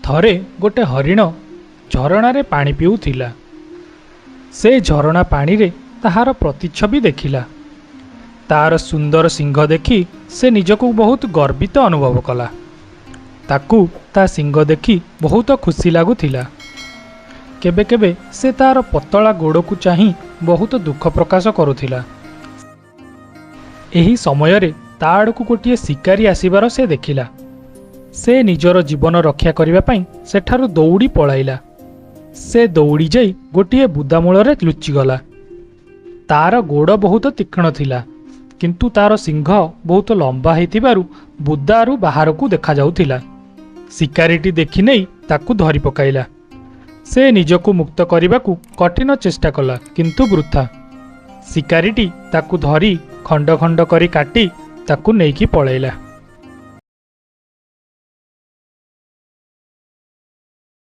ଥରେ ଗୋଟେ ହରିଣ ଝରଣାରେ ପାଣି ପିଉଥିଲା। ସେ ଝରଣା ପାଣିରେ ତାହାର ପ୍ରତିଛବି ଦେଖିଲା। ତାର ସୁନ୍ଦର ଶିଙ୍ଗ ଦେଖି ସେ ନିଜକୁ ବହୁତ ଗର୍ବିତ ଅନୁଭବ କଲା। ତାକୁ ତା ଶିଙ୍ଗ ଦେଖି ବହୁତ ଖୁସି ଲାଗୁଥିଲା। କେବେ କେବେ ସେ ତାର ପତଳା ଗୋଡ଼କୁ ଚାହିଁ ବହୁତ ଦୁଃଖ ପ୍ରକାଶ କରୁଥିଲା। ଏହି ସମୟରେ ତା ଆଡ଼କୁ ଗୋଟିଏ ଶିକାରୀ ଆସିବାର ସେ ଦେଖିଲା। ସେ ନିଜର ଜୀବନ ରକ୍ଷା କରିବା ପାଇଁ ସେଠାରୁ ଦୌଡ଼ି ପଳାଇଲା। ସେ ଦୌଡ଼ି ଯାଇ ଗୋଟିଏ ବୁଦାମୂଳରେ ଲୁଚିଗଲା। ତାର ଗୋଡ଼ ବହୁତ ତୀକ୍ଷ୍ଣ ଥିଲା, କିନ୍ତୁ ତାର ଶିଙ୍ଗ ବହୁତ ଲମ୍ବା ହେଇଥିବାରୁ ବୁଦାରୁ ବାହାରକୁ ଦେଖାଯାଉଥିଲା। ଶିକାରୀଟି ଦେଖିନେଇ ତାକୁ ଧରି ପକାଇଲା। ସେ ନିଜକୁ ମୁକ୍ତ କରିବାକୁ କଠିନ ଚେଷ୍ଟା କଲା, କିନ୍ତୁ ବୃଥା। ଶିକାରୀଟି ତାକୁ ଧରି ଖଣ୍ଡ ଖଣ୍ଡ କରି କାଟି ତାକୁ ନେଇକି ପଳାଇଲା।